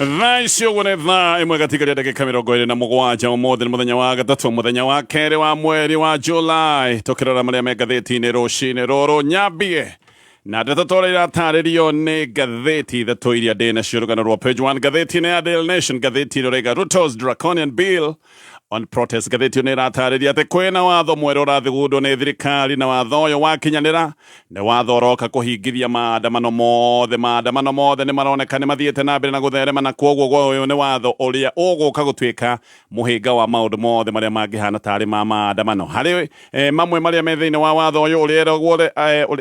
Thaa ici ũguo nĩ thaa 1 gatigaria ndagĩka 27. Ũmũthĩ nĩ mũthenya wa gatatũ, mũthenya wa kerĩ wa mweri wa July. Tũkĩrora marĩa me ngathĩti-inĩ rũcinĩ rũrũ, nyambie na ndeto ta ũrĩa iratarĩrio nĩ ngathĩti ithatũ iria ndĩ nacio. Rũgano rwa page 1 ngathĩti-inĩ ya Daily Nation, ngathĩti ĩno ĩraiga "Ruto's draconian bill on protest". Ngathĩti ĩyo nĩ ĩratarĩria atĩ kwĩna watho mwerũ ũrathugundwo nĩ thirikari, na watho ũyũ wakinyanĩra nĩ watho ũroka kũhingithia maandamano mothe. Maandamano mothe nĩ maroneka nĩ mathiĩte na mbere na gũtherema, na kwoguo ũyũ nĩ watho ũrĩa ũgũka gũtuĩka mũhĩnga wa maũndũ mothe marĩa mangĩhana tarĩ ma maandamano. Harĩ mamwe marĩa me thĩinĩ wa watho ũyũ, ũrĩeragwo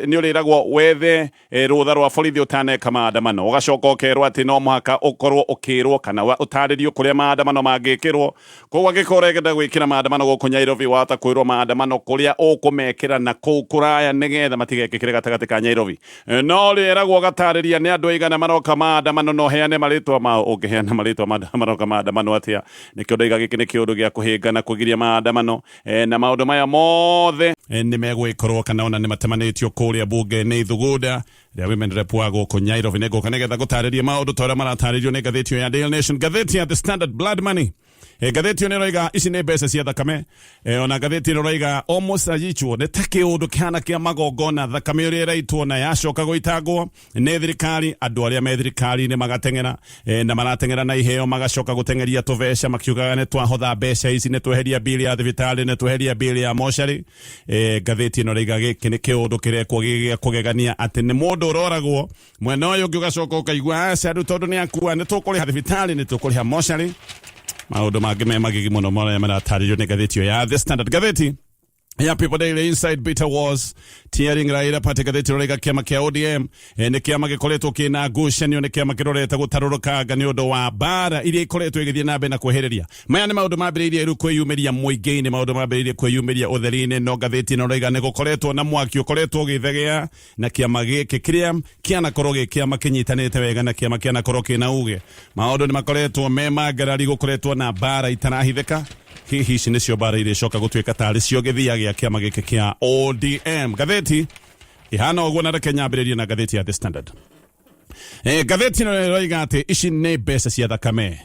nĩ ũrĩragwo wethe rũtha rwa borithi ũtaneka maandamano. Ũgacoka ũkerwo atĩ no mũhaka ũkorwo ũkĩrwo kana ũtarĩrio kũrĩa maandamano mangĩkĩrwo. Koguo angĩkorwo ũrenda gwĩkĩra maandamano gũkũ Nairobi, wahota kwĩrwo maandamano kũrĩa ũkũmekĩra na kũu kũraya nĩgetha matigekĩkĩre gatagatĩ ka Nairobi. No rĩeragwo ũgatarĩria nĩ andũ aigana maroka maandamano na ũheane marĩtwa mao. Ũngĩheana marĩtwa ma andũ maroka maandamano atĩa? Nĩkĩo ndaiga gĩkĩ nĩ kĩũndũ gĩa kũhĩnga na kũgiria maandamano. Na maũndũ maya mothe nĩ megwĩkorwo kana ona nĩ matemanĩtio kũrĩa bunge nĩ ithugunda rĩa women rep wa gũkũ Nairobi. Nĩ ngũka nĩgetha gũtarĩria maũndũ ta ũrĩa maratarĩrio nĩ ngathĩti ĩyo ya Daily Nation. Ngathĩti ya The Standard, "Blood money". Ngathĩti ĩyo nĩ ĩroiga ici nĩ mbeca cia thakame. Ona ngathĩti ĩno ĩroiga almost ayichwo nĩ ta kĩũndũ kĩhana kĩa magongona, thakame ũrĩa ĩraitwo na yacoka gũitangwo nĩ thirikari. Andũ arĩa me thirikari-inĩ magateng'era, na marateng'era na iheo, magacoka gũteng'eria tũbeca makiugaga nĩ twahotha mbeca ici, nĩ tweheria bili ya thibitarĩ, nĩ tweheria bili ya mocarĩ. Ngathĩti ĩno ĩroiga gĩkĩ nĩ kĩũndũ kĩrekwo gĩ gĩa kũgegania, atĩ nĩ mũndũ ũroragwo, mwena ũyũ ũngĩ ũgacoka ũkaigua aca, rĩu tondũ nĩ akua nĩ tũkũrĩha thibitarĩ, nĩ tũkũrĩha mocarĩ. Maũndũ mangĩ me magigi mũno marĩa maratarĩrio nĩ ngathĩti ĩyo ya The Standard. Ngathĩti ya People Daily, "Inside Bitter Wars Tearing Raila Party". Ngathĩti ĩroiga kĩama kĩa ODM nĩ kĩama gĩkoretwo kĩna ngucanio, nĩ kĩama kĩrorete gũtarũrũkanga nĩ ũndũ wa mbara iria ikoretwo igĩthiĩ na mbere na kwĩhĩrĩria. Maya nĩ maũndũ mambĩrĩirie rĩu kwĩyumĩria mũingĩ-inĩ, maũndũ mambĩrĩirie kwĩyumĩria ũtheri-inĩ. No ngathĩti ĩno ĩroiga nĩ gũkoretwo na mwaki ũkoretwo ũgĩthegea na kĩama gĩkĩ kĩrĩa kĩanakorwo gĩ kĩama kĩnyitanĩte wega na kĩama kĩanakorwo kĩna uge. Maũndũ nĩ makoretwo me mangarari, gũkoretwo na mbara itarahithĩka. Hihi ici nĩcio mbara irĩcoka gũtuĩka tarĩ cio gĩthia gĩa kĩama gĩkĩ kĩa ODM? Ngathĩti ihana ũguo, na reke nyambĩrĩrie na ngathĩti ya The Standard. Ngathĩti ĩno ĩroiga atĩ ici nĩ mbeca cia thakame.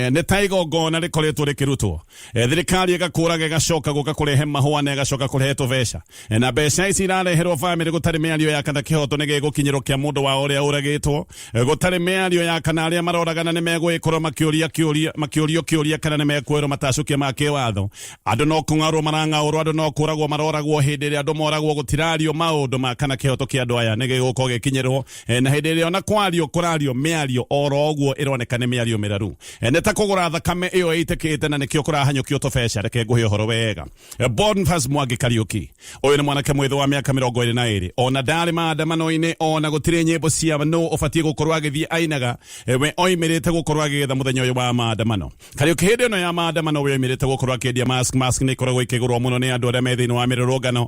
Nĩ ta igongona rĩkoretwo rĩkĩrutwo. Thirikari ĩgakũraga, ĩgacoka gũka kũrehe mahũa na ĩgacoka kũrehe tũbeca. Na mbeca ici irareherwo bamĩrĩ gũtarĩ mĩario ya kana kĩhoto nĩ gĩgũkinyĩrwo kĩa mũndũ wao ũrĩa ũragĩtwo, gũtarĩ mĩario ya kana arĩa maroragana nĩ megũgĩkorwo makĩũria kĩũria, makĩũrio kĩũria, kana nĩ mekuoerwo matacũkia ma kĩwatho. Andũ no kũng'aũrwo marang'aũrwo, andũ no kũragwo maroragwo. Hĩndĩ ĩrĩa andũ moragwo gũtirario maũndũ ma kana kĩhoto kĩa andũ aya nĩ gĩgũkorwo gĩkinyĩrwo. Na hĩndĩ ĩrĩa ona kwario kũrario mĩario oro ũguo ĩroneka nĩ mĩario mĩraru. Nĩ ta kũgũra thakame ĩyo ĩitĩkĩte, na nĩkĩo kũrahanyũkio tũbeca. Reke ngũhe ũhoro wega. Boniface Mwangi Kariuki ũyũ nĩ mwanake mwĩthĩ wa mĩaka 22. Ona ndarĩ maandamano-inĩ, ona gũtirĩ nyĩmbo cia nũ ũbatiĩ gũkorwo agĩthiĩ ainaga. We oimĩrĩte gũkorwo agĩgetha mũthenya ũyũ wa maandamano. Kariuki hĩndĩ ĩno ya maandamano we oimĩrĩte gũkorwo akĩendia mask. Mask nĩ ikoragwo ikĩgũrwo mũno nĩ andũ arĩa me thĩinĩ wa mĩrũrũngano.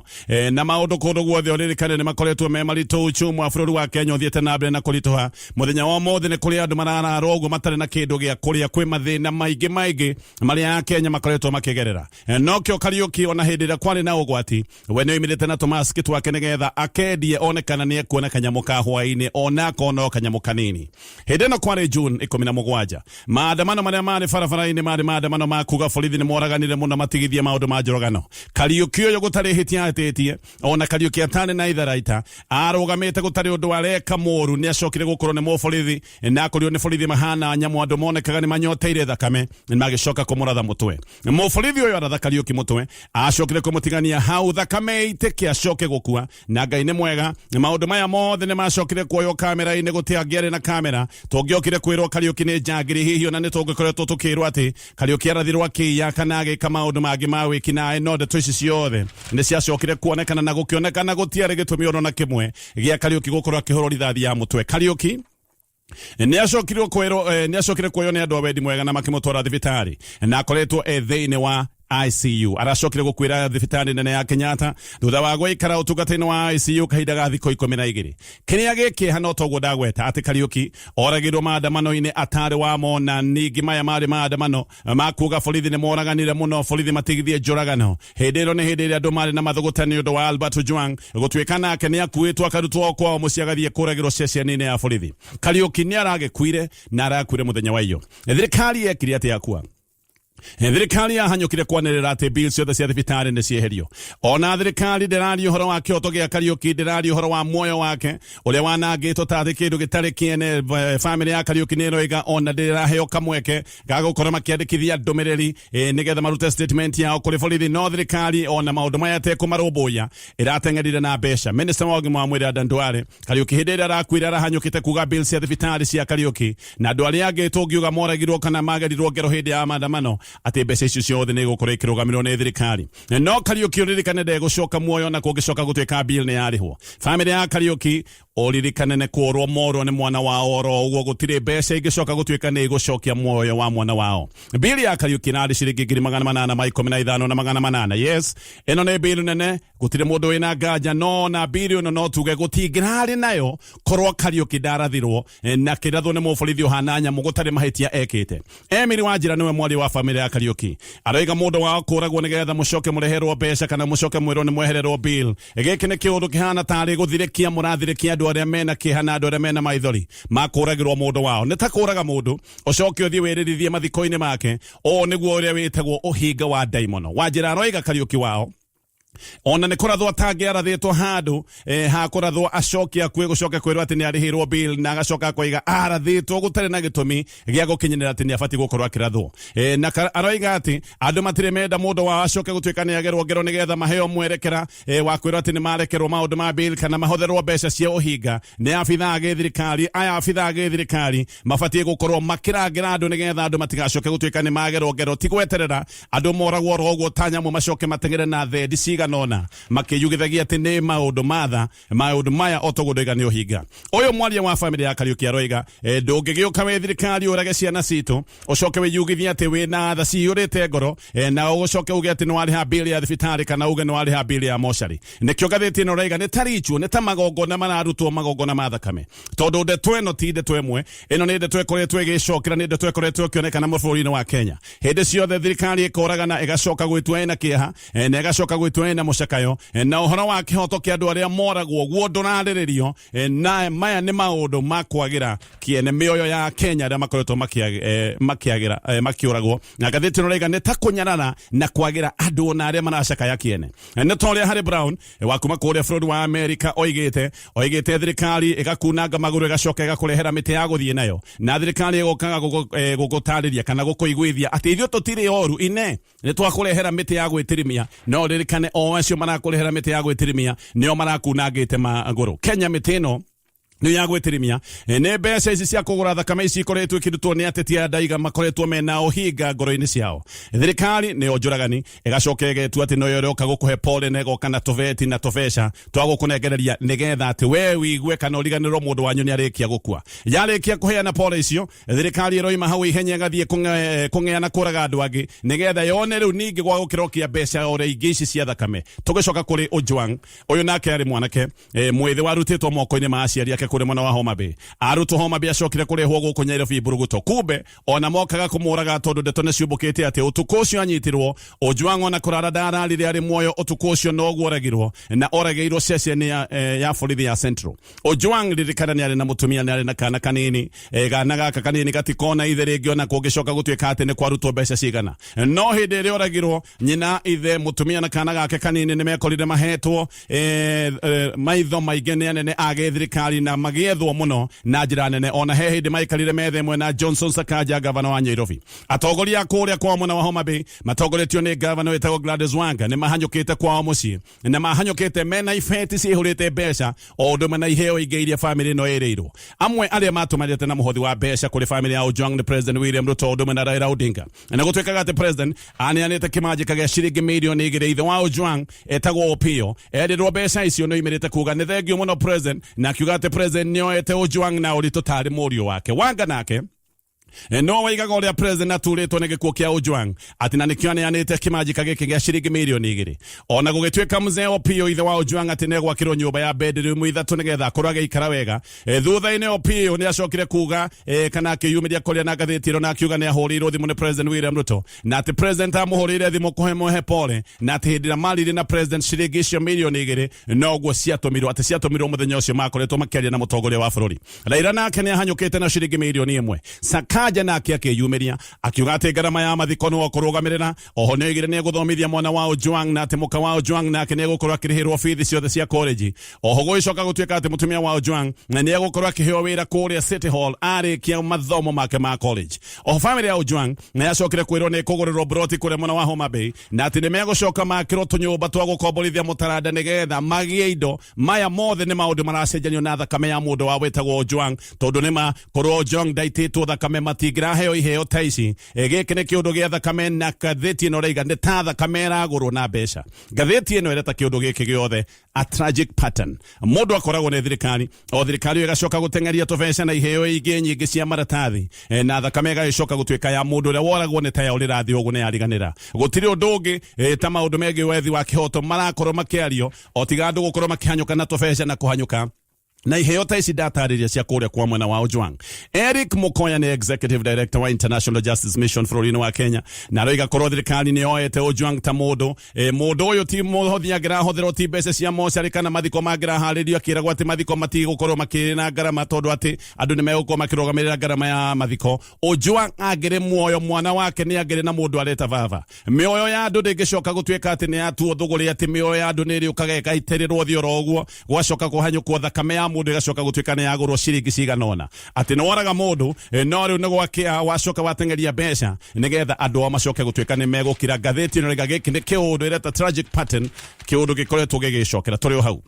Na maũndũ kũndũ guothe ũririkane nĩ makoretwo me maritũ. Uchumi wa bũrũri wa Kenya ũthiĩte na mbere na kũritũha. Mũthenya wa ũmũthĩ nĩ kũrĩ andũ mararara ũguo matarĩ na kĩndũ gĩa kũrĩa. Kwĩ mathĩna maingĩ maingĩ marĩa Akenya makoretwo makĩgerera. Nokĩo Kariuki ona hĩndĩ ĩrĩa kwarĩ na ũgwati, we nĩ oimĩrĩte na tũmaski twake nĩgetha akendie one kana nĩ ekuona kanyamũ ka hwaĩ-inĩ, ona akona o kanyamũ kanini. Hĩndĩ ĩno kwarĩ June 17. Maandamano marĩa marĩ barabara-inĩ marĩ maandamano ma kuga borithi nĩ moraganire mũno, matigithie maũndũ ma njũragano. Kariuki ũyũ gũtarĩ hĩtia atĩtie, ona Kariuki atarĩ na itharaita, arũgamĩte gũtarĩ ũndũ areka mũru, nĩ acokire gũkorwo nĩ mũborithi, na akorirwo nĩ borithi mahana nyamũ, andũ monekaga nĩ manyoteire thakame, nĩ magĩcoka kũmũratha mũtwe. Mũborithi ũyũ aratha Kariuki mũtwe, acokire kũmũtigania hau thakame ĩitĩke acoke gũkua. Na Ngai nĩ mwega, maũndũ maya mothe nĩ macokire kuoywo kamera-inĩ. Gũtiangĩarĩ na kamera tũngĩokire kwĩrwo Kariuki nĩ njangiri. Hihi ona nĩ tũngĩkoretwo tũkĩrwo atĩ Kariuki arathirwo akĩiya kana agĩka maũndũ mangĩ ma wĩkinaĩ? No ndeto ici ciothe nĩ ciacokire kuonekana, na gũkĩonekana gũtiarĩ gĩtũmi ona na kĩmwe gĩa Kariuki gũkorwo akĩhũrwo rithathi ya mũtwe. Kariuki nĩ acokire kuoywo nĩ andũ a wendi mwega na makĩmũtwara thibitarĩ, na akoretwo e thĩinĩ wa ICU. Aracokire gũkuĩra thibitarĩ nene ya Kenyatta thutha wa gũikara ũtungata-inĩ wa ICU kahinda ga thikũ 12. Kĩrĩa gĩkĩeha no toguo ndagweta atĩ Kariuki oragirwo maandamano-inĩ atarĩ wamo, na ningĩ maya marĩ maandamano ma kuga borithi nĩ moraganire mũno, borithi matigithie njũragano. Hĩndĩ ĩno nĩ hĩndĩ ĩrĩa andũ marĩ na mathũgũta nĩ ũndũ wa Albert Ojwang gũtuĩka nake nĩ akuĩtwo akarutwo kwao mũciĩ agathiĩ kũragĩrwo ceceni-inĩ ya borithi. Kariuki nĩ aragĩkuire na arakuire mũthenya wa iyo. Thirikari yekire atĩa akua? Thirikari yahanyũkire kwanĩrĩra atĩ bill ciothe cia thibitarĩ nĩ cieherio. Ona thirikari ndĩraria ũhoro wa kĩhoto gĩa Kariũki, ndĩraria ũhoro wa muoyo wake ũrĩa wanangĩtwo tarĩ kĩndũ gĩtarĩ kĩene. Bamĩrĩ ya Kariũki nĩ ĩroiga ona ndĩraheo kamweke ga gũkorwo makĩandĩkithia ndũmĩrĩri nĩgetha marute statement yao kũrĩ borithi, no thirikari ona maũndũ maya ĩtekũmarũmbũiya ĩrateng'erire na mbeca. Minister wa ũgima wa mwĩrĩ Adan Duale, Kariũki hĩndĩ ĩrĩa arakuire arahanyũkĩte kuga bill cia thibitarĩ cia Kariũki na andũ arĩa angĩ tũngiuga moragirwo kana magerirwo ngero hĩndĩ ya maandamano atĩ mbeca icio ciothe nĩ igũkorwo ikĩrũgamĩrĩrwo nĩ thirikari. No Kariũki ũririkane ndegũcoka muoyo na kũngĩcoka gũtuĩka bill nĩ yarĩhwo. Bamĩrĩ ya Kariũki ũririkane nĩ kũrwo morwo nĩ mwana wao oro ũguo, gũtirĩ mbeca ingĩcoka gũtuĩka nĩ igũcokia muoyo wa mwana wao. Bill ya Kariũki ĩrarĩ ciringi 815,800. Yes, ĩno nĩ bill nene, gũtirĩ mũndũ wĩna nganja, no na bill ĩno no tuge gũtingĩrarĩ nayo korwo Kariũki ndarathirwo na kĩrathwo nĩ mũborithi ũhana nyamũ gũtarĩ mahĩtia ekĩte. Emily Wanjira nĩwe mwaria wa bamĩrĩ ya Kariũki, aroiga mũndũ wao kũragwo nĩgetha mũcoke mũreherwo mbeca kana mũcoke mwĩrwo nĩ mwehererwo bill. Gĩkĩ nĩ kĩũndũ kĩhana tarĩ gũthirĩkia mũrathirĩkia andũ arĩa mena kĩeha na andũ arĩa mena maithori ma kũragĩrwo mũndũ wao. Nĩ ta kũraga mũndũ ũcoke ũthiĩ wĩrĩrithie mathiko-inĩ make. Ũũ nĩguo ũrĩa wĩtagwo ũhinga wa ndaimono. Wanjira aroiga Kariũki wao ona nĩ kũrathwo atangĩarathĩtwo handũ ha kũrathwo acoke akue gũcoke kwĩrwo atĩ nĩ arĩhĩrwo bill, na agacoka akoiga arathĩtwo gũtarĩ na gĩtũmi gĩa gũkinyanĩra atĩ nĩ abatiĩ gũkorwo akĩrathwo. Na aroiga atĩ andũ matirĩ menda mũndũ wao acoke gũtuĩka nĩ agerwo ngero nĩgetha maheo mwerekera wa kwĩrwo atĩ nĩ marekerwo maũndũ ma bill kana mahotherwo mbeca cia ũhinga nĩ abithaa a gĩthirikari. Aya abithaa a gĩthirikari mabatiĩ gũkorwo makĩrangĩra andũ nĩgetha andũ matigacoke gũtuĩka nĩ magerwo ngero, ti gweterera andũ moragwo oro ũguo ta nyamũ macoke mateng'ere na thendi cigana ũna makĩyugithagia atĩ nĩ maũndũ matha maũndũ maya o toguo ndoiga nĩ ũhinga. Ũyũ mwaria wa bamĩrĩ ya Kariũki aroiga ndũngĩgĩũka wĩ thirikari ũrage ciana citũ ũcoke wĩyugithie atĩ wĩ na tha ciyũrĩte ngoro na ũcoke uge atĩ nĩ warĩha bill ya thibitarĩ kana uge nĩ warĩha bill ya mocarĩ. Nĩkĩo ngathĩti ĩno ĩroiga nĩ ta ritual, nĩ ta magongona mararutwo, magongona ma thakame, tondũ ndeto ĩno ti ndeto ĩmwe, ĩno nĩ ndeto ĩkoretwo ĩgĩcokera, nĩ ndeto ĩkoretwo ĩkĩonekana bũrũri-inĩ wa Kenya. Hĩndĩ ciothe thirikari ĩkoragana ĩgacoka gwĩtua ĩna kĩeha na ĩgacoka gwĩtua ĩna mũcakayo, na ũhoro wa kĩhoto kĩa andũ arĩa moragwo guo ndũrarĩrĩrio, na maya nĩ maũndũ ma kwagĩra kĩene mĩoyo ya Kenya arĩa makoretwo makĩagĩra makĩũragwo. Na ngathĩti ĩno ĩrauga nĩ ta kũnyarara na kwagĩra andũ ona arĩa maracakaya kĩene. Nĩ ta ũrĩa Harry Brown wa kuma kũrĩa bũrũri wa Amerika oigĩte thirikari ĩgakunanga magũrũ ĩgacoka ĩgakũrehera mĩtĩ ya gũthiĩ nayo, na thirikari ĩgokaga gũgũtarĩria kana gũkũiguithia atĩ ithuĩ tũtirĩ oru ine nĩ twakũrehera mĩtĩ ya gwĩtirimia, no ririkane o acio marakũrehera mĩtĩ ya gwĩtirimia nĩo marakunangĩte magũrũ. Kenya mĩtĩ ĩno nĩ ya gwĩtirimia nĩ mbeca ici cia kũgũra thakame ici ikoretwo ikĩrutwo nĩ ateti aya ndaiga makoretwo mena ũhinga ngoro-inĩ ciao. Thirikari nĩyo njũragani ĩgacoka ĩgetua atĩ noyo ĩroka gũkũhe pole na ĩgoka na tũbeti na tũbeca twa gũkũnengereria nĩgetha atĩ we wigue kana ũriganĩrwo mũndũ wanyu nĩ arĩkia gũkua. Yarĩkia kũheana pole icio, thirikari ĩroima hau ihenya ĩgathiĩ kũng'ea na kũraga andũ angĩ nĩgetha yone rĩu ningĩ gwa gũkĩrokia mbeca ore ingĩ ici cia thakame. Tũgĩcoka kũrĩ Ojwang, ũyũ nake arĩ mwanake mwĩthĩ warutĩtwo moko-inĩ ma aciari ake kũrĩ mwena wa Homa Bay. Arutwo Homa Bay acokire kũrehwo gũkũ Nyairobi Mburuguto. Kumbe ona mokaga kũmũraga tondũ ndeto nĩ ciũmbũkĩte atĩ ũtukũ ũcio anyitirwo Ojwang ona kũrara ndararire arĩ muoyo ũtukũ ũcio noguo oragirwo na oragĩirwo ceceni ya borithi ya Central. Ojwang ririkana nĩ arĩ na mũtumia, nĩ arĩ na kana kanini, gana gaka kanini gatikona ithe rĩngĩ ona kũngĩcoka gũtuĩka atĩ nĩ kwarutwo mbeca cigana. No hĩndĩ ĩrĩa oragirwo nyina, ithe, mũtumia na kana gake kanini nĩ mekorire mahetwo maitho maingĩ nĩ anene a gĩthirikari na magĩethwo mũno na njĩra nene. Ona he hĩndĩ maikarire metha ĩmwe na Johnson Sakaja, gavana wa Nyairobi. Atongoria a kũrĩa kwao mwena wa Homa Bay matongoretio nĩ gavana wĩtagwo Gladys Wanga nĩ mahanyũkĩte kwao mũciĩ na mahanyũkĩte mena ibeti cihũrĩte mbeca o ũndũ ũmwe na iheo ingĩ iria bamĩrĩ ĩno ĩrĩirwo. Amwe arĩa matũmanĩte na mũhothi wa mbeca kũrĩ bamĩrĩ ya Ojwang nĩ President William Ruto ũndũ ũmwe na Raila Odinga. Na gũtuĩkaga atĩ President aneanĩte kĩmanjĩka gĩa ciringi mirioni 2, ithe wa Ojwang etagwo Opiyo erĩrwo mbeca icio nĩ oimĩrĩte kuga nĩ thengio mũno President, na akiuga atĩ President nĩ oete Ojwang na ũritũ tarĩ mũriũ wake. Wanga nake No waigaga ũrĩa president aturĩtwo nĩ gĩkuũ kĩa Ojwang atĩ na nĩkĩo aneanĩte kĩmanjĩka gĩkĩ gĩa ciringi mirioni 2, ona gũgĩtuĩka mzee Opiyo ithe wa Ojwang atĩ nĩegwakĩrwo nyũmba ya bedroom 3 nĩgetha akorwo agĩikara wega. Thutha-inĩ Opiyo nĩ acokire kuga kana akĩyumĩria kũrĩa na ngathĩti ĩno na akiuga nĩ ahũrĩirwo thimũ nĩ President William Ruto, na atĩ president amũhũrĩire thimũ kũhe pole, na atĩ hĩndĩ ĩrĩa maririe na president ciringi icio mirioni 2 noguo ciatũmirwo, atĩ ciatũmirwo mũthenya ũcio makoretwo makĩaria na mũtongoria wa bũrũri. Raila nake nĩ ahanyũkĩte na ciringi mirioni 1. Sakaja nake akĩyumĩria akiuga atĩ ngarama ya mathiko nĩwe ũkũrũgamĩrĩra. Oho nĩ oigire nĩ egũthomithia mwana wa Ojwang, na atĩ mũka wa Ojwang nake nĩ egũkorwo akĩrĩhĩrwo bithi ciothe cia college. Oho gũgĩcoka gũtuĩka atĩ mũtumia wa Ojwang nĩ egũkorwo akĩheo wĩra kũrĩa City Hall arĩkia mathomo make ma college. Oho family ya Ojwang nĩ yacokire kwĩrwo nĩ kũgũrĩrwo broti kũrĩa mwena wa Homa Bay, na atĩ nĩ megũcoka makĩrwo tũnyũmba twa gũkomborithia mũtaranda nĩgetha magĩe indo. Maya mothe nĩ maũndũ maracenjanio na thakame ya mũndũ wa wĩtagwo Ojwang, tondũ nĩ ma korwo Ojwang ndaitĩtwo thakame matingĩraheo iheo ta ici. Gĩkĩ nĩ kĩũndũ gĩa thakame, na ngathĩti ĩno ĩraiga nĩ ta thakame ĩragũrwo na mbeca. Ngathĩti ĩno ĩreta kĩũndũ gĩkĩ gĩothe a tragic pattern. Mũndũ akoragwo nĩ thirikari, o thirikari ĩyo ĩgacoka gũteng'eria tũbeca na iheo ingĩ nyingĩ cia maratathi, na thakame ĩgagĩcoka gũtuĩka ya mũndũ ũrĩa woragwo nĩ ta ya ũrĩrathiĩ ũguo nĩ yariganĩra. Gũtirĩ ũndũ ũngĩ ta maũndũ megiĩ wethi wa kĩhoto marakorwo makĩario, o tiga andũ gũkorwo makĩhanyũka na tũbeca na kũhanyũka na iheo ta ici ndatarĩria cia kũrĩa kwa mwena wa Ojwang. Eric Mukoya nĩ executive director wa International Justice Mission bũrũri-inĩ wa Kenya, na aroiga korwo thirikari nĩ yoete Ojwang ta mũndũ, mũndũ ũyũ ti mũhothi angĩrahũthĩrwo, ti mbeca cia mocarĩ kana mathiko mangĩraharĩrio, akĩragwo atĩ mathiko matigũkorwo makĩrĩ na ngarama tondũ atĩ andũ nĩ megũkorwo makĩrũgamĩrĩra ngarama ya mathiko. Ojwang angĩrĩ muoyo, mwana wake nĩ angĩrĩ na mũndũ areta baba. Mĩoyo ya andũ ndĩngĩcoka gũtuĩka atĩ nĩ yatuo thũgũrĩ, atĩ mĩoyo ya andũ nĩ ĩrĩũkaga ĩgaitĩrĩrwo thĩ oro ũguo, gwacoka kũhanyũkwo thakame ya mũndũ ĩgacoka gũtuĩka nĩ yagũrwo ciringi cigana ũna, atĩ nĩ woraga mũndũ, no rĩu nĩ gwakĩa wacoka wateng'eria mbeca nĩgetha andũ ao macoke gũtuĩka nĩ megũkira. Ngathĩti ĩno ĩraiga gĩkĩ nĩ kĩũndũ ĩreta tragic pattern, kĩũndũ gĩkoretwo gĩgĩcokera. Tũrĩ o hau.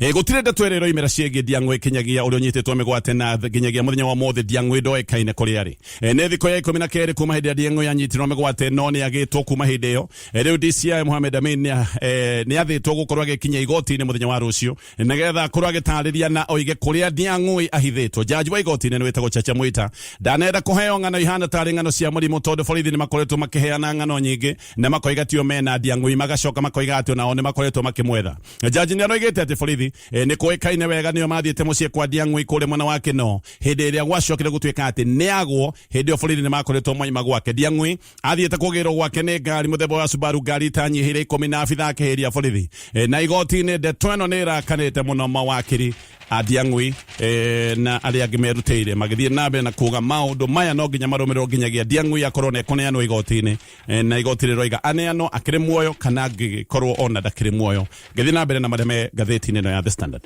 Gũtirĩ ndeto ĩrĩa ĩroimĩra ciĩgiĩ Ndiang'ũ ĩkinyagia ũrĩa ũnyitĩtwo mĩgwate, na nginyagia mũthenya wa ũmũthĩ Ndiang'ũ ndoĩkaine kũrĩa arĩ. Nĩ thikũ ya 12 kuma hĩndĩ ĩrĩa Ndiang'ũ yanyitirwo mĩgwate, no nĩ agĩtwo kuma hĩndĩ ĩyo. Rĩu DCI Mohamed Amin nĩ athĩtwo gũkorwo agĩkinya igoti-inĩ mũthenya wa rũciũ nĩgetha akorwo agĩtarĩria na oige kũrĩa Ndiang'ũ ahithĩtwo. Jaji wa igoti-inĩ nĩ wĩtagwo Chacha Mwita ndanenda kũheo ng'ano ihana tarĩ ng'ano cia mũrimũ, tondũ borithi nĩ makoretwo makĩheana ng'ano nyingĩ na makoiga tio mena Ndiang'ũ, magacoka makoiga atĩ onao nĩ makoretwo makĩmwetha. Jaji nĩ aroigĩte atĩ borithi nĩ kũĩkaine wega nĩo mathiĩte mũciĩ kwa Ndiang'ũ kũrĩa mwena wa Kinoo hĩndĩ ĩrĩa gwacokire gũtuĩka atĩ nĩ agwo. Hĩndĩ ĩyo borithi nĩ makoretwo moima gwake. Ndiang'ũ athiĩte kũgĩrwo gwake nĩ ngari mũthemba wa Subaru, ngari itanyihĩire 10 na abitha akĩhĩria borithi. Na igoti-inĩ ndeto ĩno nĩ ĩrakanĩte mũno mawakiri a Ndiang'ũ na arĩa angĩ merutĩire magĩthiĩ na mbere na kuga maũndũ maya no nginya marũmĩrĩrwo nginyagia Ndiang'ũ akorwo nĩ ekũneanwo igoti-inĩ. Na igoti rĩroiga aneanwo akĩrĩ muoyo kana angĩkorwo ona ndakĩrĩ muoyo. Ngĩthiĩ na mbere na marĩa me ngathĩti-inĩ ĩno ya The Standard,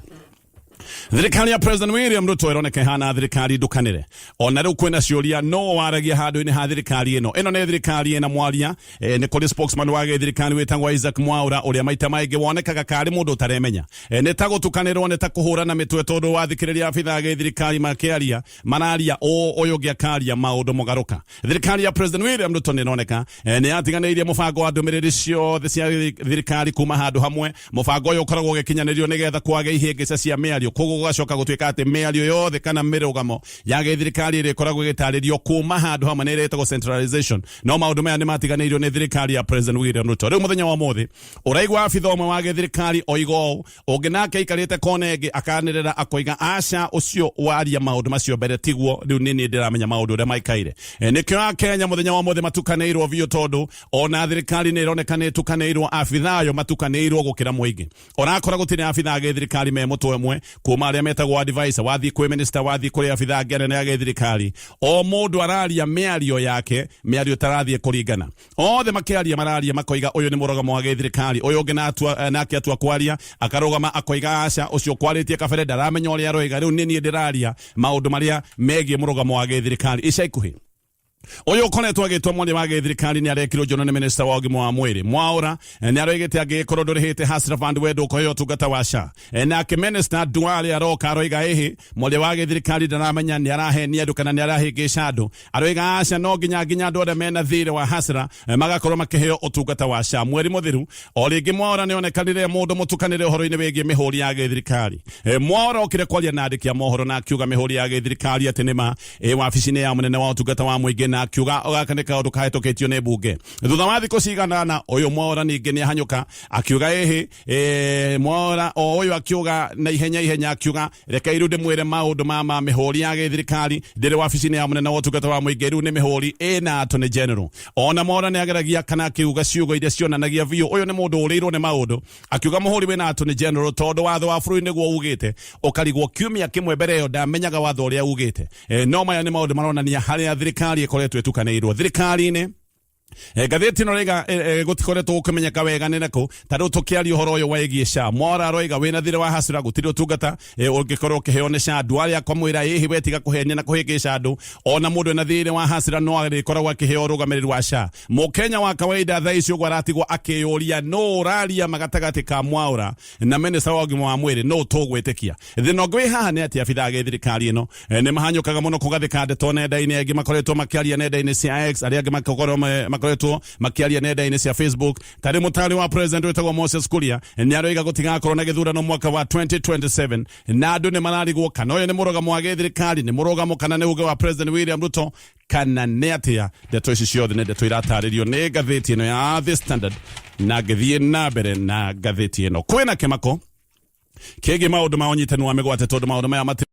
thirikari ya President William Ruto ĩroneka ĩhana thirikari ndukanĩre. Ona rĩu kwĩna ciũria no waragia handũ-inĩ ha thirikari ĩno. Ĩno nĩ thirikari ĩna mwaria. Nĩ kũrĩ spokesman wa gĩthirikari wĩtagwo Isaac Mwaura, ũrĩa maita maingĩ wonekaga karĩ mũndũ ũtaremenya. Nĩ ta gũtukanĩrwo, nĩ ta kũhũrana mĩtwe, tondũ wathikĩrĩria abitha a gĩthirikari makĩaria, mararia ũũ, ũyũ ũngĩ akaria maũndũ mũgarũka. Thirikari ya President William Ruto nĩ ĩroneka nĩ yatiganĩirie mũbango wa ndũmĩrĩri ciothe cia thirikari kuma handũ hamwe. Mũbango ũyũ ũkoragwo ũgĩkinyanĩrio nĩgetha kwage ihĩngĩca cia mĩario, koguo gũgacoka gũtuĩka atĩ mĩario yothe kana mĩrũgamo ya gĩthirikari ĩrĩa ĩkoragwo ĩgĩtarĩrio kuma handũ hamwe nĩ ĩretagwo centralization. No maũndũ maya nĩ matiganĩirio nĩ thirikari ya President William Ruto. Rĩu mũthenya wa ũmũthĩ ũraigua abitha ũmwe wa gĩthirikari oiga ũũ, ũngĩ nake aikarĩte kona ĩngĩ akanĩrĩra akoiga aca, ũcio waria maũndũ macio mbere tiguo, rĩu nĩ niĩ ndĩramenya maũndũ ũrĩa maikaire. Nĩkĩo Akenya mũthenya wa ũmũthĩ matukanĩirwo biũ, tondũ ona thirikari nĩ ĩroneka nĩ ĩtukanĩirwo, abitha ayo matukanĩirwo gũkĩra mũingĩ. Orakora gũtirĩ abitha a gĩthirikari me mũtwe ũmwe, kuma arĩa metagwo advisor, wathiĩ kwĩ minister, wathiĩ kũrĩ abitha angĩ anene a gĩthirikari, o mũndũ araria mĩario yake, mĩario ĩtarathiĩ kũringana. Othe makĩaria mararia makoiga ũyũ nĩ mũrũgamo wa gĩthirikari, ũyũ ũngĩ nake atua kwaria akarũgama akoiga aca, ũcio kwarĩtie kabere ndaramenya ũrĩa aroiga, rĩu nĩ niĩ ndĩraria maũndũ marĩa megiĩ mũrũgamo wa gĩthirikari ica ikuhĩ. Ũyũ ũkoretwo agĩtwo mwaria wa gĩthirikari nĩ arekirwo njono nĩ minista wa ũgima wa mwĩrĩ Mwaũra. Nĩ aroigĩte angĩgĩkorwo ndũrĩhĩte Hustler Fund we ndũkũheo ũtungata wa SHA. Nake minista Duale aroka aroiga ĩhĩ mwaria wa gĩthirikari ndaramenya nĩ arahenia andũ kana nĩ arahĩngĩca andũ. Aroiga aca, no nginya andũ arĩa mena thirĩ wa Hustler magakorwo makĩheo ũtungata wa SHA. Mweri mũthiru o rĩngĩ Mwaũra nĩ onekanire mũndũ mũtukanĩre ũhoro-inĩ wĩgiĩ mĩhũri ya gĩthirikari. Mwaũra okire kwaria na andĩki a mohoro na akiuga mĩhũri ya gĩthirikari atĩ nĩma ĩ wabici-inĩ ya mũnene wa ũtungata wa mũingĩ, na akiuga gaka nĩ kaũndũ kahĩtũkĩtio nĩ mbunge. Thutha wa thikũ cigana ũna ũyũ Mwaũra ningĩ nĩ ahanyũka akiuga ĩhĩ Mwaũra o ũyũ akiuga na ihenya ihenya akiuga reke rĩu ndĩmwĩre maũndũ ma mĩhũri ya gĩthirikari ndĩrĩ wabici-inĩ ya mũnene wa ũtungata wa mũingĩ, rĩu nĩ mĩhũri ĩna Attorney General. Ona Mwaũra nĩ ageragia kana akiuga ciugo iria cionanagia biũ ũyũ nĩ mũndũ ũrĩirwo nĩ maũndũ, akiuga mũhũri wĩna Attorney General tondũ watho wa bũrũri nĩguo ugĩte ũkarigwo kiumia kĩmwe mbere ĩyo ndamenyaga watho ũrĩa ugĩte. No maya nĩ maũndũ maronania harĩa thirikari ĩkoretwo ĩtukanĩirwo thirikari-inĩ. Ngathĩti ĩno rĩga gũtikoretwo gũkĩmenyeka wega nĩ nakũ. Ta rĩu tũkĩaria ũhoro ũyũ wĩgiĩ SHA, Mwaũra aroiga wĩna thirĩ wa Hustler gũtirĩ ũtungata ũngĩkorwo ũkĩheo nĩ SHA. Duale akamwĩra ĩhĩ we tiga kũhenia na kũhĩngĩca andũ, ona mũndũ ena thirĩ wa Hustler no arĩkoragwo akĩheo ũrũgamĩrĩri wa SHA. Mũkenya wa kawaida thaa ici ũguo aratigwo akĩyũria nũ ũraria magatagatĩ ka Mwaũra na minista wa ũgima wa mwĩrĩ, nũ tũgwĩtĩkia? Thĩna ũngĩ wĩ haha nĩ atĩ abithaa a gĩthirikari ĩno nĩ mahanyũkaga mũno kũgathĩka ndeto nenda-inĩ. Angĩ makoretwo makĩaria nenda-inĩ cia X, arĩa angĩ makoretwo makĩaria nenda-inĩ cia Facebook. Tarĩ mũtari wa president wĩtagwo Moses Kuria nĩ aroiga gũtigakorwo na gĩthurano mwaka wa 2027, na andũ nĩ mararigwo kana ũyũ nĩ mũrũgamo wa gĩthirikari, nĩ mũrũgamo kana nĩ uge wa President William Ruto kana nĩ atĩa. Ndeto ici ciothe nĩ ndeto iratarĩrio nĩ ngathĩti ĩno ya The Standard. Na ngĩthiĩ na mbere na ngathĩti ĩno, kwĩna kĩmako kĩgiĩ maũndũ ma ũnyitani wa mĩgwate tondũ maũndũ maya matirĩ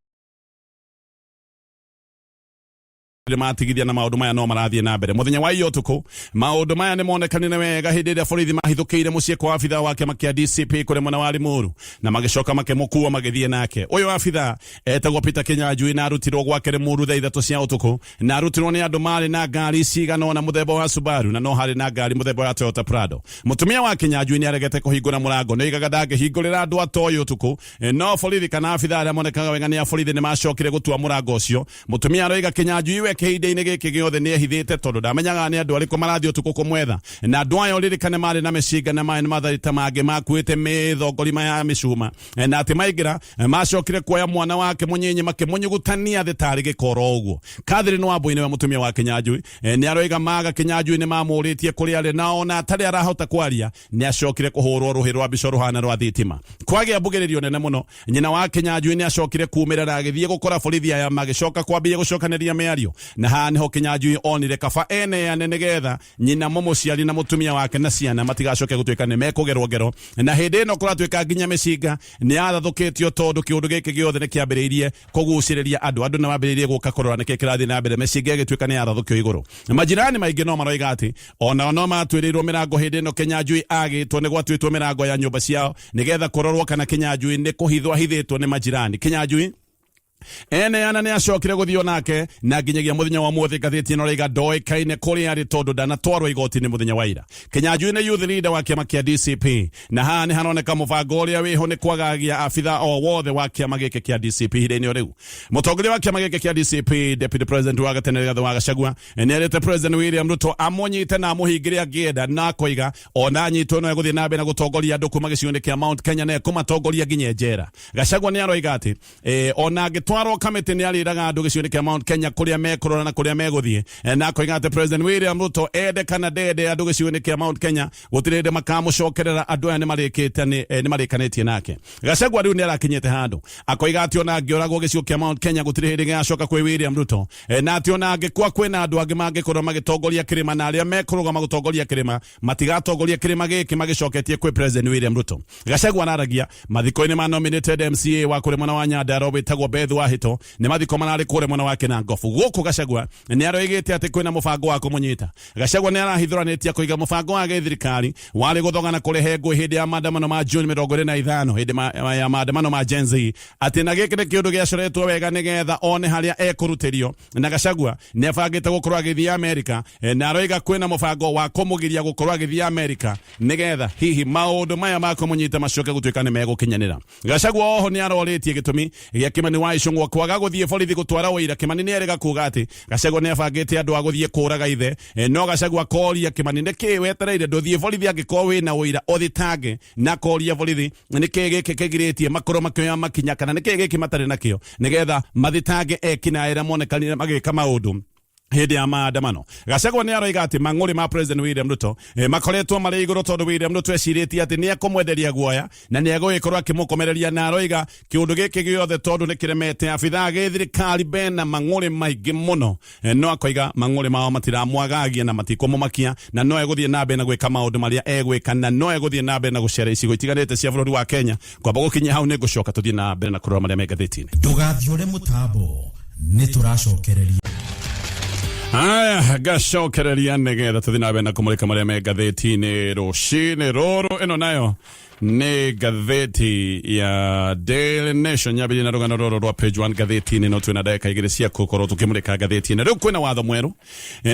matigithia na maũndũ maya no marathiĩ na mbere. Mũthenya wa iyo ũtukũ maũndũ maya nĩ monekanire wega hĩndĩ ĩrĩa borithi mahithũkĩire mũciĩ kwa abithaa wa kĩama kĩa DCP kũrĩ mwena wa Limuru na magĩcoka makĩmũkua magĩthiĩ nake. Ũyũ abithaa etagwo Peter Kinyanjui na arutirwo gwake Limuru thaa 3 cia ũtukũ, na arutirwo nĩ andũ marĩ na ngari cigana ũna mũthemba wa Subaru na no harĩ na ngari mũthemba wa Toyota Prado. Mũtumia wa Kinyanjui nĩ aregete kũhingũra mũrango, nĩ oigaga ndangĩhingũrĩra andũ atoĩ ũtukũ. No borithi kana abithaa arĩa monekaga wega nĩ a borithi nĩ macokire gũtua mũrango ũcio. Mũtumia aroiga Kinyanjui we kĩhinda-inĩ gĩkĩ gĩothe nĩ ehithĩte tondũ ndamenyaga nĩ andũ arĩkũ marathiĩ ũtukũ kũmwetha, na andũ aya ũririkane marĩ na mĩcinga na marĩ na matharita mangĩ makuĩte mĩthongorima ya mĩcuma, na atĩ maingĩra macokire kuoya mwana wake mũnyinyi makĩmũnyugutania thĩ tarĩ gĩkoro ũguo. Catherine Wambui nĩwe mũtumia wa Kinyanjui, nĩ aroiga maga Kinyanjui nĩ mamũrĩtie kũrĩa arĩ, na ona atarĩ arahota kwaria nĩ acokire kũhũrwo rũhĩ rwa mbica rũhana rwa thitima. Kwagĩa mbugĩrĩrio nene mũno, nyina wa Kinyanjui nĩ acokire kumĩra na agĩthiĩ gũkora borithi aya magĩcoka kwambia gũcokanĩria mĩario, na haha nĩho Kinyanjui onire kaba eneane nĩgetha nyina mũmũciari na mũtumia wake na ciana matigacoke gũtuĩka nĩ mekũgerwo ngero. Na hĩndĩ ĩno kũratuĩka nginya mĩcinga nĩ yarathũkĩtio tondũ kĩũndũ gĩkĩ gĩothe nĩ kĩambĩrĩirie kũgucĩrĩria andũ. Andũ nĩ mambĩrĩirie gũka kũrora nĩkĩ kĩrathiĩ na mbere, mĩcinga ĩgĩtuĩka nĩ yarathũkio igũrũ. Majirani maingĩ no maroiga atĩ onao no matuĩrĩirwo mĩrango hĩndĩ ĩno Kinyanjui agĩtwo, nĩ gwatuĩtwo mĩrango ya nyũmba ciao nĩgetha kũrorwo kana Kinyanjui nĩ kũhithwo ahithĩtwo nĩ majirani. Kinyanjui eneana nĩ acokire gũthio nake na nginyagia mũthenya wa mũthĩ ngathĩti ĩno raiga ndoĩkaine kũrĩa arĩ tondũ ndanatwarwo igoti-inĩ mũthenya wa ira. Kinyanjui nĩ youth leader wa kĩama kĩa DCP, na haha nĩ haroneka mũbango ũrĩa wĩho nĩ kwagagia abitha o wothe wa kĩama gĩkĩ kĩa DCP ihinda-inĩ o rĩu. Mũtongoria wa kĩama gĩkĩ kĩa DCP, Deputy President wa gatene Rigathĩ wa Gachagua, nĩ erĩte President William Ruto amũnyite na amũhingĩre angĩenda, na akoiga ona anyitwo no egũthiĩ na mbere na gũtongoria andũ kuma gĩcigo-inĩ kĩa Mount Kenya na ekũmatongoria nginya njera. Gachagua nĩ aroiga atĩ ona angĩtwarwo kamĩtĩ nĩ arĩraga andũ gĩcigo-inĩ kĩa Mount Kenya kũrĩa mekũrora na kũrĩa megũthiĩ, na akoiga atĩ President William Ruto ende kana ndende andũ gĩcigo-inĩ kĩa Mount Kenya gũtirĩ hĩndĩ makamũcokerera, andũ aya nĩ marĩkanĩtie nake. Gachagua rĩu nĩ arakinyĩte handũ akoiga atĩ ona angĩũragwo gĩcigo kĩa Mount Kenya gũtirĩ hĩndĩ gĩgacoka kwĩ William Ruto, na atĩ ona angĩkua kwĩna andũ angĩ mangĩkorwo magĩtongoria kĩrĩma, na arĩa mekũrũgama gũtongoria kĩrĩma matigatongoria kĩrĩma gĩkĩ magĩcoketie kwĩ President William Ruto. Gachagua araragia mathiko-inĩ ma nominated MCA wa kũrĩa mwena wa Nyandarua wĩtagwo Beth Wahito, nĩ mathiko mararĩ kũrĩa mwena wa Kinangofu. Gũkũ Gachagua nĩ aroigĩte atĩ kwĩna mũbango wa kũmũnyita. Gachagua nĩ arahithũranĩtie akauga mũbango wa gĩthirikari warĩ gũthogana kũrehe ngũĩ hĩndĩ ya maandamano ma June 25, hĩndĩ ya maandamano ma Gen Z, atĩ na gĩkĩ nĩ kĩũndũ gĩacoretwo wega nĩgetha one harĩa ekũrutĩrio. Na Gachagua nĩ abangĩte gũkorwo agĩthiĩ Amerika, na aroiga kwĩna mũbango wa kũmũgiria gũkorwo agĩthiĩ Amerika nĩgetha hihi maũndũ maya ma kũmũnyita macoke gũtuĩka nĩ megũkinyanĩra. Gachagua oho nĩ arorĩtie gĩtũmi gĩa Kimani wa Ichung'wa Ichung'wa kwaga gũthiĩ borithi gũtwara ũira. Kimani nĩ erĩga kuga atĩ Gachagua nĩ abangĩte andũ a gũthiĩ kũraga ithe. No Gachagua akoria Kimani nĩkĩ wetereire ndũthiĩ borithi angĩkorwo wĩna ũira ũthitange, na akoria borithi nĩkĩ gĩkĩ kĩgirĩtie makorwo makĩoya makinya kana nĩkĩ gĩkĩ matarĩ nakĩo nĩgetha mathitange ekinaĩ arĩa monekanire magĩka maũndũ hĩndĩ ya maandamano. Gachagua nĩ aroiga atĩ mang'ũrĩ ma President William Ruto makoretwo marĩ igũrũ tondũ William Ruto ecirĩtie atĩ nĩ ekũmwenderia guoya na nĩ egũgĩkorwo akĩmũkomereria, na aroiga kĩũndũ gĩkĩ gĩothe tondũ nĩ kĩremete abithaa gĩthirikari bena mang'ũrĩ maingĩ mũno. No akoiga mang'ũrĩ mao matiramwagagia na matikũmũmakia, na no egũthiĩ na mbere na gwĩka maũndũ marĩa egwĩka, na no egũthiĩ na mbere na gũcera icigo itiganĩte cia bũrũri wa Kenya. Kwamba gũkinyia hau nĩ ngũcoka tũthiĩ na mbere na kũrora marĩa me ngathĩti-inĩ. Ndũgathiũre mũtambo, nĩ tũracokereria. Aya, ngacokereria nĩgetha tũthiĩ na mbere na kũmũrĩka marĩa me ngathĩti-inĩ rũcinĩ rũrũ. Ĩno nayo nĩ ngathĩti ya Daily Nation, nyambĩrĩrie na rũgano rũrũ rwa page 1 ngathĩti-inĩ. No twĩna ndagĩka igĩrĩ cia gũkorwo tũkĩmũrĩka ngathĩti-inĩ. Rĩu kwĩna watho mwerũ.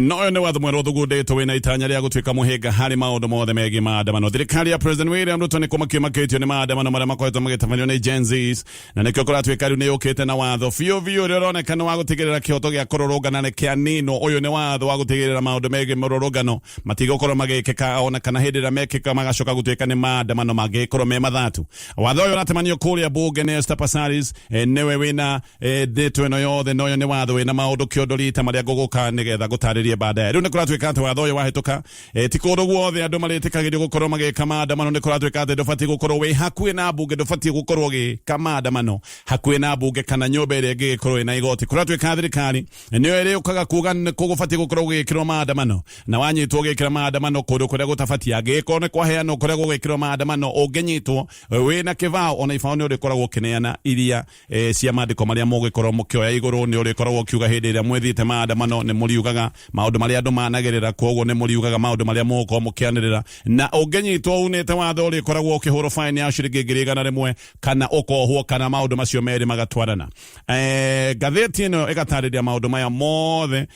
No ũyũ nĩ watho mwerũ ũthugundĩtwo wĩna itanya rĩa gũtuĩka mũhĩnga harĩ maũndũ mothe megiĩ maandamano. Thirikari ya President William Ruto nĩ kũmakio makĩtio nĩ maandamano marĩa makoretwo magĩtabanio nĩ Gen Zs, na nĩkĩo kũratuĩka rĩu nĩ yũkĩte na watho biũ biũ ũrĩa ũroneka nĩ wa gũtigĩrĩra kĩhoto gĩa kũrũrũngana nĩ kĩaninwo. Ũyũ nĩ watho wa gũtigĩrĩra maũndũ megiĩ mũrũrũngano matigũkorwo magĩkĩka, ona kana hĩndĩ ĩrĩa mekĩka magacoka gũtuĩka nĩ maandamano mangĩkorwo me mathatu. Watho ũyũ ũratemanio kũrĩa bunge nĩ Esther Passaris, nĩwe wĩna ndeto ĩno yothe, na ũyũ nĩ watho wĩna maũndũ kĩondo rita marĩa ngũgũka nĩgetha ngũtarĩrie baadaye. Rĩu nĩ kũratuĩka atĩ watho ũyũ wahĩtũka, ti kũndũ guothe andũ marĩtĩkagĩrio gũkorwo magĩka maandamano. Nĩ kũratuĩka atĩ ndũbatiĩ gũkorwo wĩ hakuhĩ na mbunge, ndũbatiĩ gũkorwo ũgĩka maandamano hakuhĩ na mbunge kana nyũmba ĩrĩa ĩngĩgĩkorwo ĩna igoti. Kũratuĩka thirikari nĩyo ĩrĩũkaga kuga nĩ kũ gũbatiĩ gũkorwo gũgĩkĩrwo maandamano, na wanyitwo ũgĩkĩra maandamano kũndũ kũrĩa gũtabatiĩ, angĩgĩkorwo nĩ kwaheanwo kũrĩa gũgĩkĩrwo maandamano, ũngĩnyitwo wĩna kĩbao, ona ibao nĩ ũrĩkoragwo ũkĩneana iria cia maandĩko marĩa mũgĩkorwo mũkĩoya igũrũ. Nĩ ũrĩkoragwo ũkiuga hĩndĩ ĩrĩa mwĩthiĩte maandamano nĩ mũriugaga maũndũ marĩa andũ managĩrĩra, koguo nĩ mũriugaga maũndũ marĩa mũgũkorwo mũkĩanĩrĩra, na ũngĩnyitwo unĩte watho ũrĩkoragwo ũkĩhũrwo fine ya ciringi 100,000 kana ũkohwo kana maũndũ macio merĩ magatwarana. Ngathĩti ĩno ĩgatarĩria maũndũ maya mothe.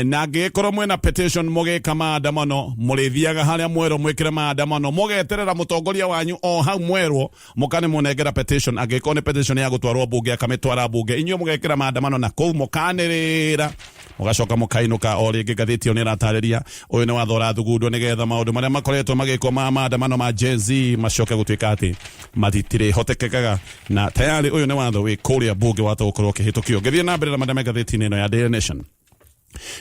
Na angĩgĩkorwo mwĩna petition mũgĩka maandamano, mũrĩthiaga harĩa mwerwo mwĩkĩre maandamano, mũgeterera mũtongoria wanyu o hau mwerwo mũkanĩmũnengera petition. Angĩkorwo nĩ petition ya gũtwarwo mbunge, akamĩtwara mbunge, inyuĩ mũgekĩra maandamano na kũu mũkanĩrĩra, mũgacoka mũkainũka. O rĩngĩ ngathĩti ĩyo nĩ ĩratarĩria ũyũ nĩ watho ũrathugundwo nĩgetha maũndũ marĩa makoretwo magĩkwo ma maandamano ma Gen Z macoke gũtuĩka atĩ matirĩhotekekaga, na tayari ũyũ nĩ watho wĩ kũrĩa mbunge wata gũkorwo ũkĩhĩtũkio. Ngĩthiĩ na mbere na marĩa me ngathĩti-inĩ ĩno ya Daily Nation,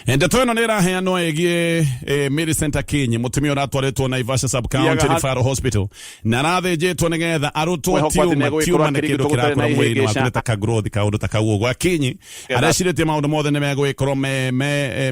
ndeto ĩno nĩ ĩraheanwo ĩgiĩ Millicent Akinyi, mũtumia ũratwarĩtwo Naivasha Sub County Thiaga Referral Hospital na arathĩnjĩtwo nĩgetha arutwo Mwĩhoko atĩ tiuma. nĩegũgĩkorwo Tiuma nĩ kĩndũ akĩrigitwo gũtarĩ kĩrakũra na mwĩrĩ-inĩ waku, ihĩngĩca. nĩ ta ka growth kaũndũ ta kau ũguo. Akinyi arecirĩtie maũndũ mothe nĩ megũgĩkorwo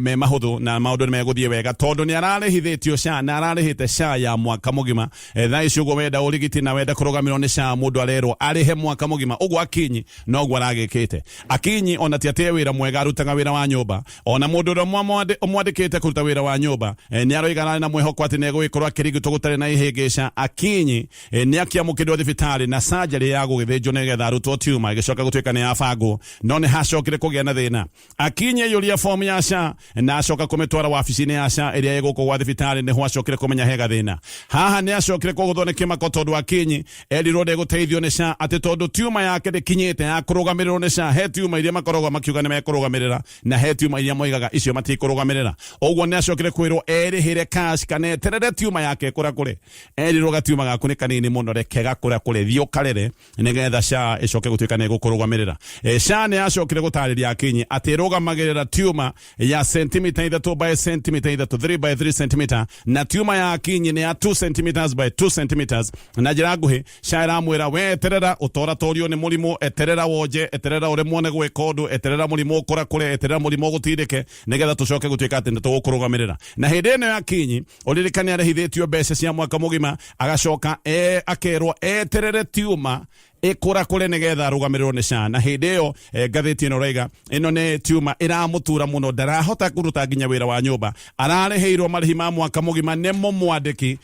me mahũthũ na maũndũ nĩ megũthiĩ wega tondũ nĩ ararĩhithĩtio SHA na ararĩhĩte SHA ya mwaka mũgima. Thaa ici ũguo wenda ũrigiti na wenda kũrũgamĩrwo nĩ SHA, mũndũ arerwo arĩhe mwaka mũgima. Ũguo Akinyi noguo aragĩkĩte. Akinyi ona ti atĩ e wĩra mwega, arutaga wĩra wa nyũmba. Ona mũndũ ũrĩa ũmwandĩkĩte kũruta wĩra wa nyũmba nĩ aroiga ararĩ na mwĩhoko atĩ nĩ egũgĩkorwo akĩrigitwo gũtarĩ na ihĩngĩca. Akinyi nĩ akĩamũkĩrwo thibitarĩ na surgery ya gũgĩthĩnjwo nĩgetha arutwo tiuma ĩgĩcoka gũtuĩka nĩ yabangwo, no nĩ hacokire kũgĩa na thĩna. Akinyi aiyũria fomu ya SHA na acoka kũmĩtwara wabici-inĩ ya SHA ĩrĩa ĩ gũkũ gwa thibitarĩ, nĩho acokire kũmenya he gathĩna. Haha nĩ acokire kũgũthwo nĩ kĩmako tondũ Akinyi erirwo ndegũteithio nĩ SHA atĩ tondũ tiuma yake ndĩkinyĩte ya kũrũgamĩrĩrwo nĩ SHA. He tiuma iria makoragwo makiuga nĩ mekũrũgamĩrĩra na he tiuma iria moigaga icio matikũrũgamĩrĩra. Ũguo nĩ acokire kwĩrwo erĩhĩre cash kana eterere tiuma yake ĩkũrakũre. Erirwo gatiuma gaku nĩ kanini mũno, reke gakũrakũre, thiĩ ũkarere nĩgetha SHA ĩcoke gũtuĩka nĩ ĩgũkũrũgamĩrĩra. SHA nĩ yacokire gũtarĩria Akinyi atĩ ĩrũgamagĩrĩra tiuma ya sentimita 3 by sentimita 3, 3 by 3 centimeter, na tiuma ya Akinyi nĩ ya 2 centimeters by 2 centimeters. Na njĩra nguhĩ, SHA ĩramwĩra we eterera ũtoratorio nĩ mũrimũ, eterera wonje, eterera ũremwo nĩ gwĩka ũndũ, eterera mũrimũ ũkũrakũre, eterera mũrimũ ũgũtindĩke nĩgetha tũcoke gũtuĩka atĩ nĩ tũgũkũrũgamĩrĩra. Na hĩndĩ ĩno ya Akinyi, ũririkane arĩhithĩtio mbeca cia mwaka mũgima, agacoka akerwo eterere tiuma ĩkũrakũre nĩgetha arũgamĩrĩrwo nĩ SHA. Na hĩndĩ ĩyo ngathĩti ĩno raiga ĩno nĩ tiuma ĩramũtura mũno, ndarahota kũruta nginya wĩra wa nyũmba. Ararĩhĩirwo marĩhi ma mwaka mũgima nĩ mũmwandĩki,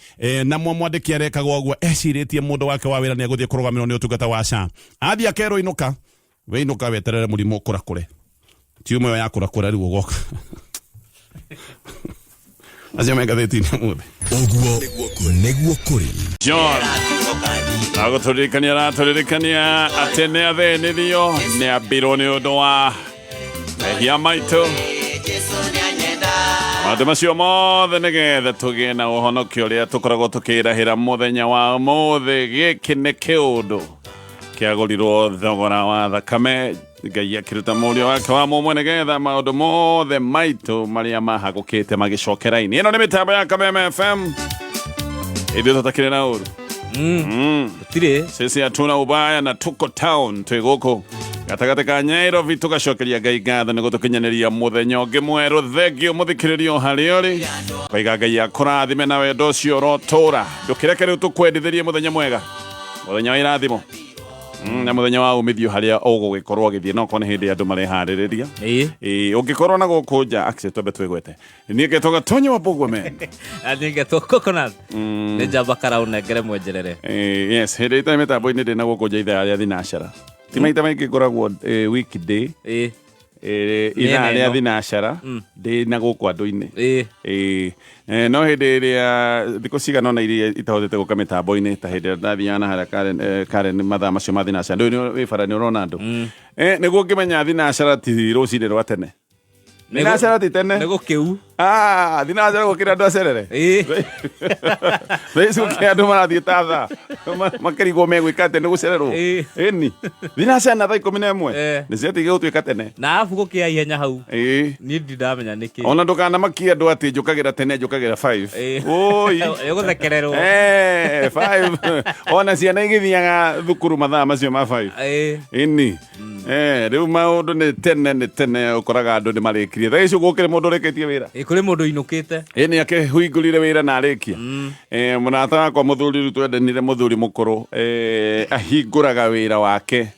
na mũmwandĩki arekagwo ũguo ecirĩtie mũndũ wake wa wĩra nĩ egũthiĩ kũrũgamĩrĩrwo nĩ ũtungata wa SHA. Athiĩ akerwo inũka, we inũka weterere mũrimũ ũkũrakũre, tiuma ĩyo yakũrakũra rĩu ũgoka. Acio me ngathĩti-inĩ ũmũthĩ. Ũguo nĩguo kũrĩ. John agũtũririkania aratũririkania atĩ nĩ athĩnirio, nĩ ambirwo nĩ ũndũ wa mehia maitũ, maũndũ macio mothe nĩgetha tũgĩe na ũhonokio ũrĩa tũkoragwo tũkĩrahĩra mũthenya wa ũmũthĩ. Gĩkĩ nĩ kĩũndũ kĩagũrirwo thogora wa thakame, Ngai akĩruta mũriũ wake wa mũmwe nĩgetha maũndũ mothe maitũ marĩa mahagũkĩte magĩcokera-inĩ. Ĩno nĩ mĩtambo ya Kameme FM, ithuĩ tũtakĩrĩ na ũru. Tirĩ. Sisi hatuna ubaya na tuko town, twĩ gũkũ gatagatĩ ka Nairobi, tũgacokeria Ngai ngatho nĩ gũtũkinyanĩria mũthenya ũngĩ mwerũ. Thengio mũthikĩrĩrio harĩa ũrĩ, kaiga Ngai akũrathime na wendo ũcio ũrotũra. Ndũkĩreke rĩu tũkwendithĩrie mũthenya mwega, mũthenya wa irathimo na mũthenya wa umithio harĩa ũgũgĩkorwo ũgĩthiĩ, no korwo nĩ hĩndĩ andũ mareharĩrĩria. Ĩĩ, ũngĩkorwo na gũkũ nja actually twambe twĩgwete, niĩ ngetwo Gatonyo wa Mbũgua men. Ningetwo Coconut. Nĩ njamba karaũ nengere mwenjerere. Yes, hĩndĩ ĩtarĩ mĩtambo-inĩ ndĩ na gũkũ nja ithaa rĩa thinacara, ti maita maingĩ ngoragwo weekday ithaa Mĩena rĩa ĩno. thinacara ndĩ na gũkũ andũ-inĩ. No hĩndĩ ĩrĩa thikũ cigana ũna iria itahotete gũka mĩtambo-inĩ, ta hĩndĩ ĩrĩa ndathiaga na harĩa Karen, Karen mathaa macio ma thinacara, ndũĩ nĩ wĩ bara nĩ ũrona andũ. Nĩguo ngĩmenya thinacara ti rũcinĩ rwa tene, thinacara ti tene. Nĩ gũkĩu. Ah, thinacara gũkĩra andũ acerere. Thaa ici gũkĩra andũ marathiĩ ta thaa makĩrigwo megwĩka atĩa nĩ gũcererwo. Ĩni thinacara na thaa 11 nĩ ciatigire gũtuĩka tene. Na arabu gũkĩa ihenya hau. Niĩ ndindamenya nĩkĩ. Ona ndũkanamakie andũ atĩ njũkagĩra tene, njũkagĩra 5. Oi. Ĩgũthekererwo. 5, ona ciana igĩthiaga thukuru mathaa macio ma 5. Ĩni. Rĩu maũndũ nĩ tene, nĩ tene ũkoraga andũ nĩ marĩkirie. Thaa ici gũkĩrĩ mũndũ ũrĩkĩtie wĩra. Kũrĩ mũndũ ũinũkĩte. Ĩni akĩhingũrire wĩra na arĩkia. Mũrata wakwa mũthuri rĩu twendanire, mũthuri mũkũrũ, ahingũraga wĩra wake,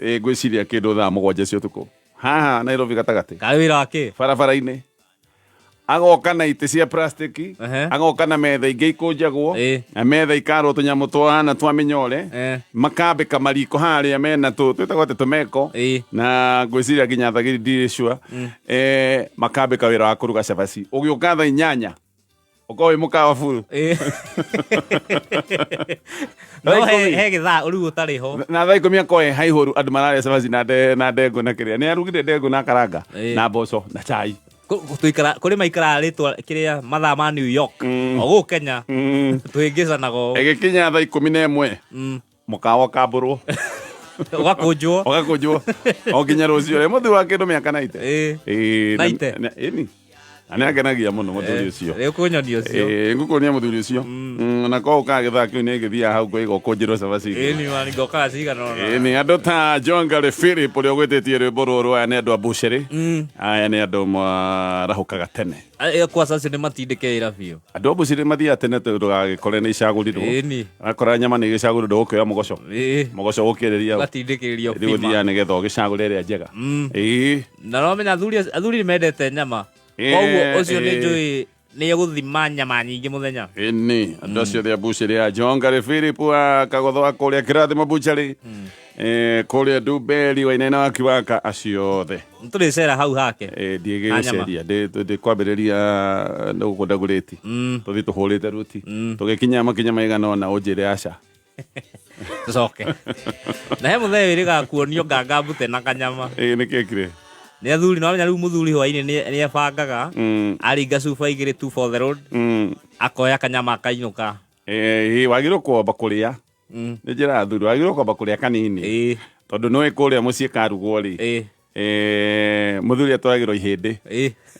ngwĩciria kĩndũ thaa 7 cia ũtukũ haha Nairobi gatagatĩ. Karĩ wĩra wake? Barabara-inĩ. Agoka na itĩ cia plastiki, agoka na metha ingĩ ikũnjagwo, na metha ikarwo tũnyamũ twahana twa mĩnyore, makambĩka mariko harĩa mena twĩtagwo atĩ tũmeko, na ngwĩciria nginya thagiri ndirĩ sure. Makambĩka wĩra wa kũruga cabaci, ũgĩũka thaa 8 ũkorwo wĩ mũkawa buru. No Thaa 10. he gĩthaa ũrĩu ũtarĩ ho. Na thaa 10 akorwo e haihũru, andũ mararĩa cabaci na na ndengũ na kĩrĩa nĩ arugire, ndengũ na karanga na mboco na chai. Kũrĩ maikaraga rĩtwa kĩrĩa mathaa ma New York, o gũkũ Kenya tũhĩngĩcanaga ũũ. Ĩgĩkinya thaa 11 mũkawa ũkambũrwo. Ũgakũnjwo. Ũgakũnjwo o nginya rũciũ rĩ mũthuri wa kĩndũ mĩaka 90. Naite. Ĩni na nĩ angenagia mũno mũthuri ũcio. Rĩu kũnyonia ũcio. Ngũkuonia mũthuri ũcio. Na korwo ũkaga gĩthaa kĩu nĩ gĩthiaga hau ngũiga ũkũnjĩrwo cabaci igĩrĩ. Ĩni mani ngokaga cigana ũna. Ĩĩ, nĩ andũ ta John Gary Philip ũrĩa ũgwĩtĩtie rwĩmbo rũrũ, aya nĩ andũ a bucĩrĩ, aya nĩ andũ marahũkaga tene. Kwaca acio nĩ matindĩke wĩra biũ. Andũ a bucĩrĩ mathiaga tene tondũ ndũgagĩkore nĩ icagũrirwo. Akora nyama nĩ ĩgĩcagũrirwo, ndũgũkĩoya mũgoco. Mũgoco ũgũkĩrĩria. Ũgatindĩkĩrĩrio Rĩu bima. ũthiaga nĩgetha ũgĩcagũre ĩrĩa njega. Na no menya athuri nĩ mendete nyama. Koguo ũcio nĩ njũĩ nĩ egũthima nyama nyingĩ mũthenya. Ĩni andũ acio othe a bucĩrĩ ya John Gary Philip wa Kagotho wa kũrĩa Kĩrathimo bucĩrĩ, kũrĩa Ndumberi Wainaina wa Kiwaka, acio othe. Nĩtũrĩcera hau hake. Ndiĩgĩgũceria, ndĩkwambĩrĩria gũkũ Ndagũrĩti, tũthiĩ tũhũrĩte ruti, tũgĩkinya makinya maigana ũna ũnjĩre aca. Tũcoke. Na he mũthenya wĩrĩgaga kuonio nganga mbute na kanyama. Nĩ kĩekire? Nĩ athuri, no amenya rĩu mũthuri hwainĩ nĩ ebangaga, aringa cuba igĩrĩ, two for the road, akoya kanyama akainũka. Wagĩrĩirwo kwamba kũrĩa. Nĩ njĩra ya athuri, wagĩrĩirwo kwamba kũrĩa kanini. Tondũ nĩũĩ kũrĩa mũciĩ karugwo rĩ, mũthuri atwaragĩrwo ihĩndĩ.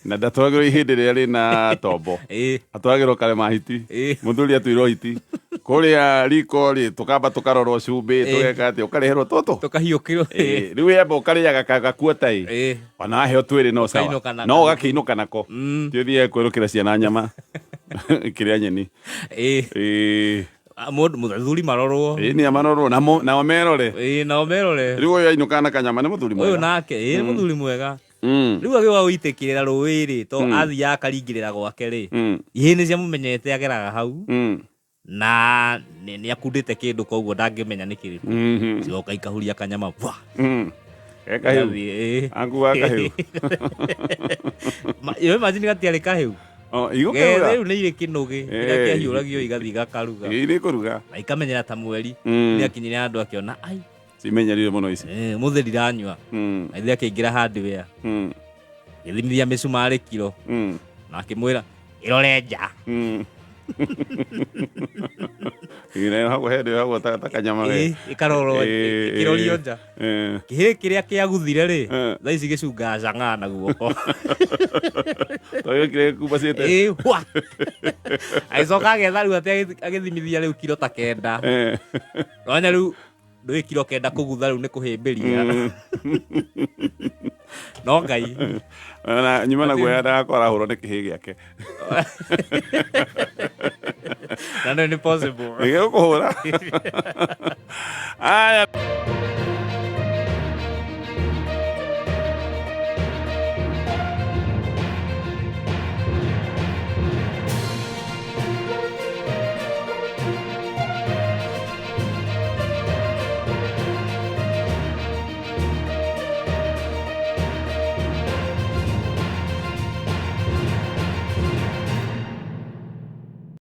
Na ndatwaragĩrwo ihĩndĩ rĩrĩa rĩna tombo. Atwaragĩrwo karema hiti. Mũthuri atuirwo hiti. Kũrĩa riko rĩ, tũkamba tũkarorwo cumbĩ, tũgeka atĩ, ũkareherwo tũtũ. Tũkahiũkĩrwo. Rĩu wamba ũkarĩaga gakuota ĩ. Ona waheo twĩrĩ no sawa. Ũkainũka nako. No ũgakĩinũka nako. Ti ũthiage kwĩrũkĩra ciana nyama. Kĩrĩa nyeni. Mũthuri marorwo. Nĩ amarorwo nao merore. Nao merore. Rĩu ũyũ ainũkaga na kanyama nĩ mũthuri mwega. Ũyũ nake, nĩ mũthuri mwega. Rĩu agĩũka gũitĩkĩrĩra rũĩ rĩ, to athiaga akaringĩrĩra gwake rĩ, ihĩĩ nĩ ciamũmenyete ageraga hau, na nĩ akundĩte kĩndũ koguo ndangĩmenya nĩ kĩrĩkũ. Cigoka ikahuria kanyama bwa. Ke kahĩu. Gathiĩ, Angu wa kahĩu. Yo imagine gatiarĩ kahĩu. Oh, Gethe igũkĩruga. rĩu nĩ irĩ kĩnũgĩ kĩrĩa Eh. kĩahiũragio igathiĩ igakaruga Irĩ kũruga. Na ikamenyera ta mweri. Nĩ akinyire handũ akĩona ai, Cimenyerire mũno ici. Mũthĩ ndiranyua. Na ithe akĩingĩra hardware, agĩthimithia mĩcumarĩ kiro na akĩmwĩra ĩrore nja. Ine hau hende hau ta kanyama we. Ĩkarorwo, ĩkĩrorio nja. Kĩhĩ kĩrĩa kĩaguthire rĩ, thaa ici gĩcungaga cang'aa na guoko. Tondũ kĩrĩa kumbacĩte. Ĩ, hwa! Agĩcoka agetha rĩu atĩ agĩthimithia rĩu kiro ta 9. Nonya rĩu ndũĩ kiro 9 kũgutha rĩu nĩ kũhĩmbĩria. No Ngai. Na nyuma na guoya ndagakorwo arahũrwo nĩ kĩhĩ gĩake. Na nĩ possible. Nĩgĩgũkũhũra. Aya.